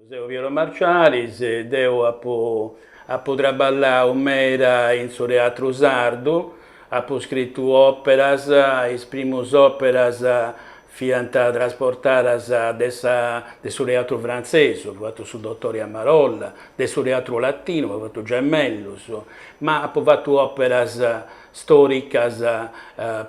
Seu Piero Marcialis, deu apu apu traballau meda in su teatru sardu, apu scritu òperas, is primus òperas fiant trasportadas de sa de su teatru frantzesu, apu fatu su Dottori Amarolla, de su teatru latinu, apu fatu Gemellus, ma apu fatu òperas storicas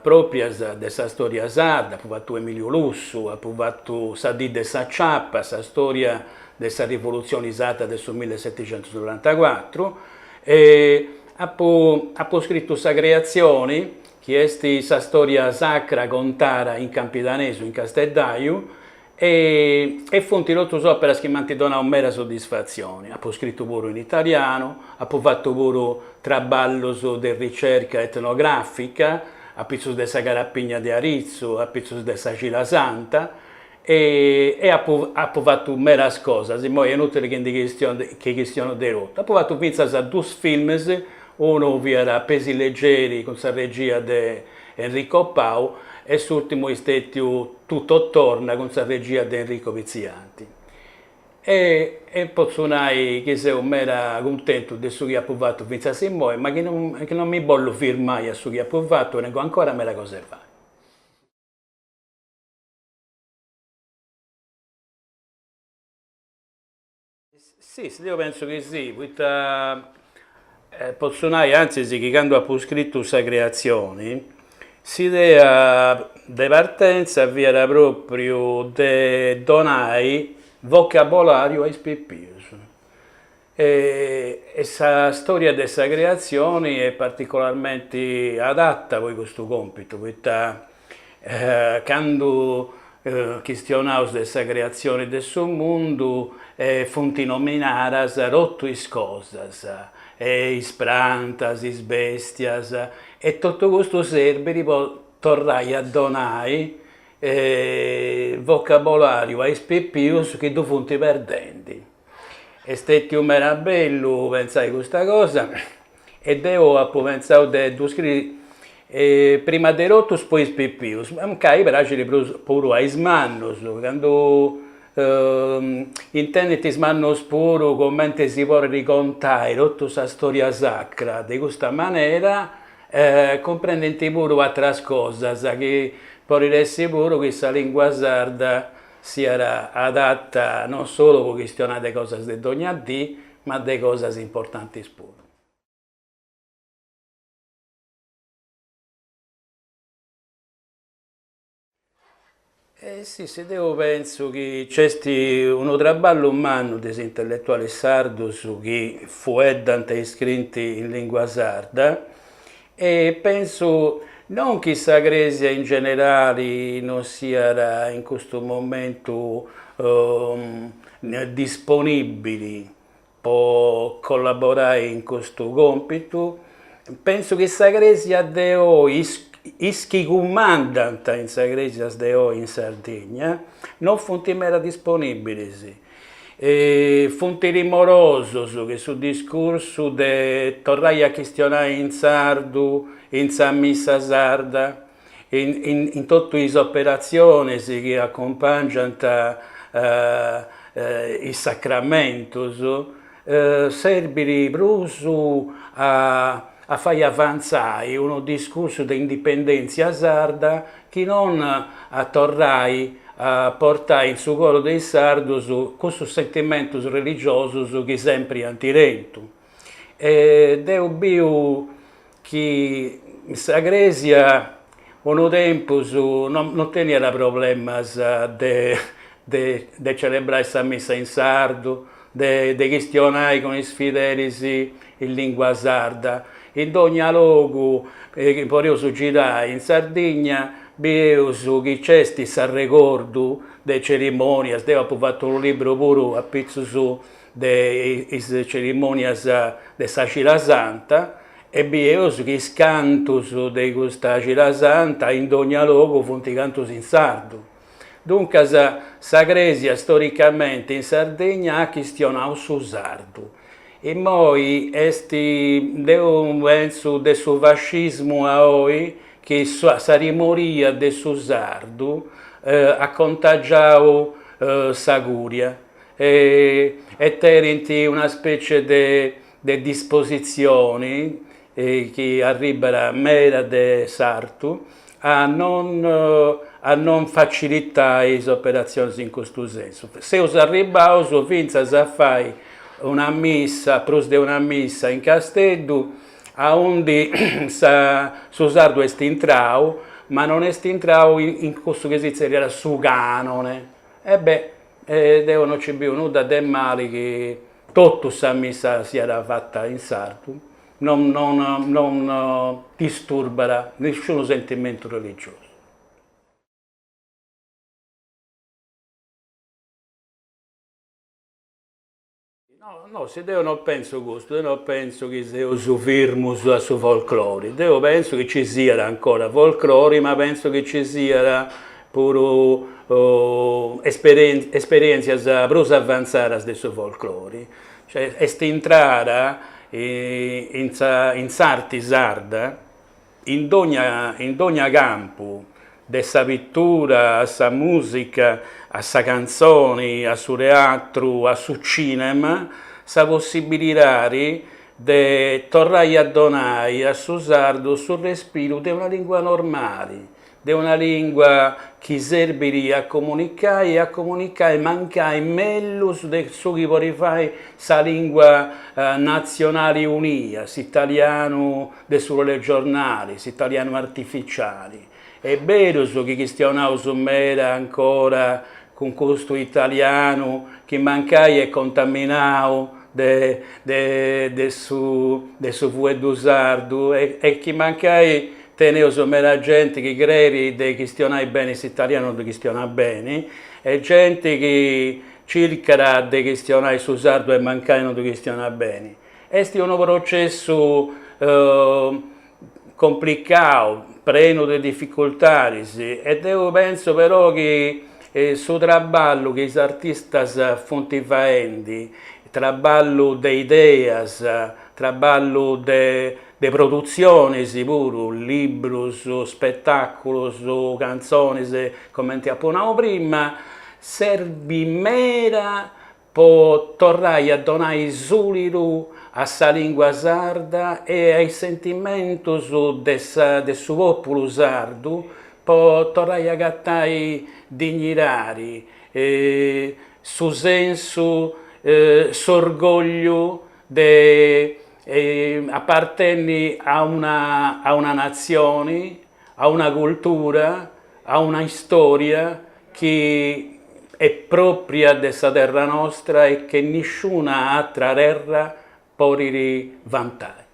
proprias de sa storia sarda, apu fatu Emiliu Lussu, apu fatu Sa dì de s'aciapa, sa storia de sa rivolutzioni sarda de su millesetixentusnorantacuatru, e apu apu scritu Sa creatzioni, chi est sa storia sacra contada in campidanesu, in casteddaiu, E e funt totus òperas chi m'ant donau meda soddisfatzioni. Apu scritu puru in italianu, apu fatu puru traballus de ricerca etnografica apitzus de sa carapigna de Aritzu, apitzus de sa Cida Santa e e apu apu fatu medas cosas, immoi est inutili chi ndi chistioni chi chistionu de totu. Apu fatu fintzas dus films, unu fiat Pesi leggeri cun sa regia de Enrico Pau e s'urtimu est stetiu Tutto torna cun sa regia de Enrico Pitzianti. E e potzu nai chi seu meda cuntentu de su chi apu fatu fintzas immoi, ma chi non chi non mi bollu firmai a su chi apu fatu, tengu ancora meda cosa 'e fai. Si, deu pentzu chi si, poita potzu nai antzis chi candu apu scritu sa creatzioni, s'idea de partenza fiat propriu de donai vocabolariu a is pipius e sa storia de sa creatzioni est particolarmenti adatta po custu compitu, poita Candu chistionaus de sa creatzioni de su mundu funt nominadas totu is cosas, is prantas, is bestias, e totu custu serbit po torrai a donai vocabolariu a is pipius chi ddu funt perdendi. Est stetiu meda bellu pentzai custa cosa E deu apu pentzau de ddu scriri prima de totus po is pipius, mancai praxit prus puru a is mannus, candu intendint is mannus puru cumenti si podit contai totu sa storia sacra de custa manera, cumprendint puru ateras cosas chi podit essi puru chi sa lingua sarda siat adatta non solu po chistionai de cosas de dogna dì, ma de cosas importantis puru. E si, si deu pentzu chi nc'est unu traballu mannu de is intelletualis sardus chi fueddant e iscrint in lingua sarda e pentzu non chi sa cresia in generali non siat in custu momentu disponibili po collaborai in custu compitu, pentzu chi sa cresia de oi, is chi cumandant in sa cresias de oi in Sardigna, non funt meda disponibilis, funt timorosus chi su discursu de torrai a chistionai in sardu in sa missa sarda, in in totu is operatzionis chi acumpangiant is sacramentus, serbit prus a a fai avantzai unu discursu de indipendentzia sarda chi non a torrai a portai in su coru de is sardus cussus sentimentus religiosus chi sempri ant tentu. E deu biu chi sa crèsia unu tempus non non teniat problemas de de de celebrai sa missa in sardu, de de chistionai cun is fidelis in lingua sarda. In dogna logu chi podeus girai in Sardigna bieus chi nc'est s'arregordu de cerimonias, deu apu fatu unu libru puru apitzus de is cerimonias de sa Cida Santa e bieus chi is cantus de custa Cida Santa in dogna logu funt cantus in sardu. Duncas sa crèsia storicamenti in Sardigna at chistionau su sardu. Immoi est, deu pentzu de su fascismu a oi, chi sa timoria de su sardu at contagiau sa curia. E tenint una specie de de dispositzioni chi arribat meda de s'artu a non a non facilitai is operatzionis in custu sensu. Seus arribbaus fintzas a fai una missa, prus de una missa in Casteddu, aundi sa su sardu est intrau, ma non est intrau in cussu chi si tzerriat su canone. E beh, deu non ci biu nudda de mali chi totu sa missa siat fata in sardu, non non non disturbat nisciunu sentimentu religiosu. No, no, si deu no pentzu custu, deu no pentzu chi seus firmus a su folclori, deu pentzu chi ci siat ancora folclori, ma pentzu chi ci siat puru esperientzias prus avantzadas de su folclori, cioè est intrada in sa in s'arti sarda in dogna in dogna campu, de sa pittura a sa musica, a sa cantzoni, a su teatru, a su cinema, sa possibilidadi de torrai a donai a su sardu su respiru de una lingua normali, de una lingua chi serbit a comunicai e a comunicai mancai mellus de su chi podit fai sa lingua natzionali unia, s'italianu de su telegiornali, s'italianu artificiali. Est berus chi chistionaus meda ancora cun custu italianu chi mancai est contaminau de de de su de su fueddu sardu e chi mancai Teneus meda genti chi creit de chistionai beni s'italianu non ddu chistionat beni e genti chi circat de chistionai su sardu e mancai non ddu chistionat beni. Est unu processu complicau, prenu de dificultadis e deu pentzu però chi su traballu chi is artistas funt faendi, traballu de ideas, traballu de de produtzionis puru, librus, spetàculus, cantzonis, cumenti apu nau prima, serbit meda po torrai a donai sulidu a sa lingua sarda e a is sentimentus de sa de su populu sardu po torrai a agatai dignidadi, su sensu, s'orgogliu de apartenni a una a una natzioni, a una cultura, a una istoria chi est propria de sa terra nostra e che nisciuna atra terra podit vantai.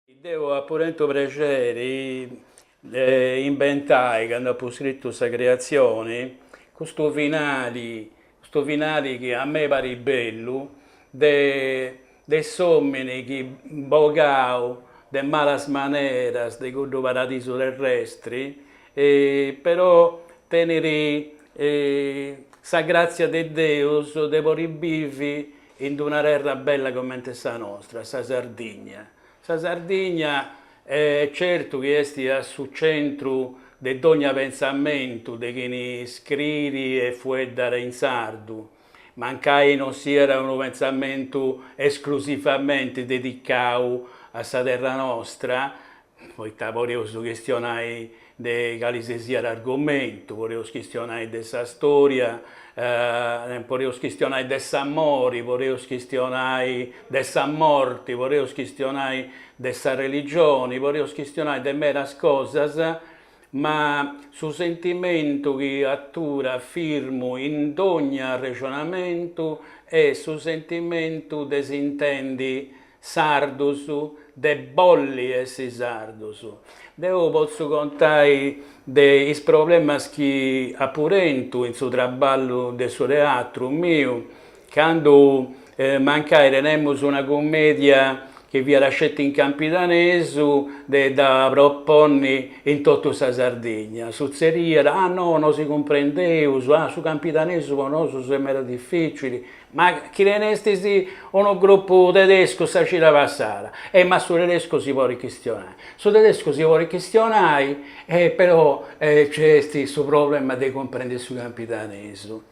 Deu apu tentu prexeri de imbentai, candu apu scritu sa creatzioni, custu finali, custu finali chi a mei parit bellu, de de s'omini chi bogau de malas maneras de cuddu paradisu terrestri, però tenit sa gratzia de Deus de podi bivi in d'una terra bella comente sa nostra, sa Sardigna. Sa Sardigna est certu chi est a su centru de dogna pentzamentu de chini scriit e fueddat in sardu, mancai non siat unu pentzamentu esclusivamenti dedicau a sa terra nostra, poita podeus chistionai de cali si siat argumentu, podeus chistionai de sa storia, podeus chistionai de s'amori, podeus chistionai de sa morti, podeus chistionai de sa religioni, podeus chistionai de medas cosas, ma su sentimentu chi aturat firmu in dogna arrexonamentu est su sentimentu de s'intendi sardus, de bolli essi sardus. Deu potzu contai de is problemas chi apu tentu in su traballu de su teatru miu, candu mancai tenemus una cummedia. chi fiat sceti in campidanesu, de dda proponni in totu sa Sardigna. Sutzediat, ah no, no si cumprendeus, ah su campidanesu po nosu est meda dificili, ma chi tenestis unu grupu tedescu sa cida passada, e ma su tedescu si podit chistionai, su tedescu si podit chistionai, e però nc'est su problema de cumprendi su campidanesu.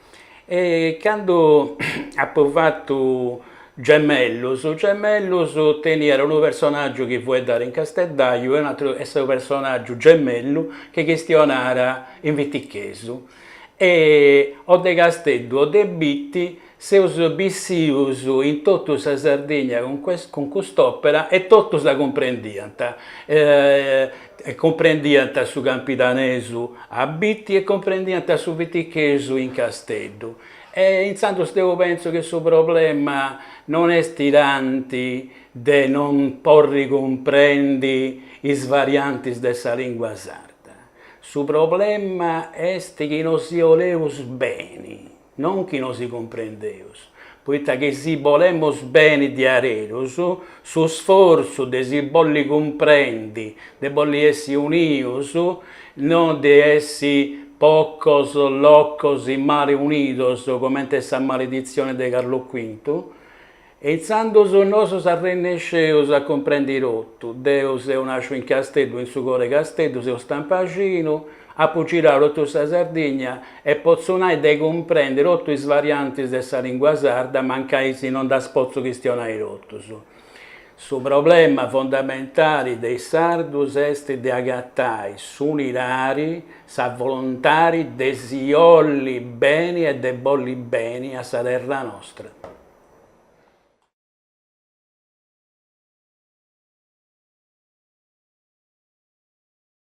E candu apu fatu Gemellus, Gemellus teniat unu personaggiu chi fueddat in casteddaju e un'ateru e su personaggiu gemellu chi chistionat in vitichesu. E o de Casteddu o de Bitti seus bissius in totu sa Sardigna cun cun cust'opera e totus la cumprendiant. Cumprendiant su campidanesu a Bitti e cumprendiant su vitichesu in Casteddu. E intzandus deu pentzu chi su problema non est tanti de non porri cumprendi is variantis de sa lingua sarda, su problema est chi no si 'oleus beni, non chi no si cumprendeus, poita chi si bolemus beni diarerus, su sfortzu de si bolli cumprendi, de bolli essi unius, no de essi pocos locos male unidos comente sa maleditzione de Carlo Quintu, e intzandus nosus arrennesceus a cumprendi totu, deu seu nasciu in Casteddu, in su coru 'e Casteddu, seu stampaxinu, apu girau totu sa Sardigna e potzu nai de cumprendi totu is variantis de sa lingua sarda mancai si non ddas potzu chistionai totus. Su problema fondamentali de is sardus est de agatai s'unidadi, sa volontadi de si 'olli beni e de bolli beni a sa terra nostra.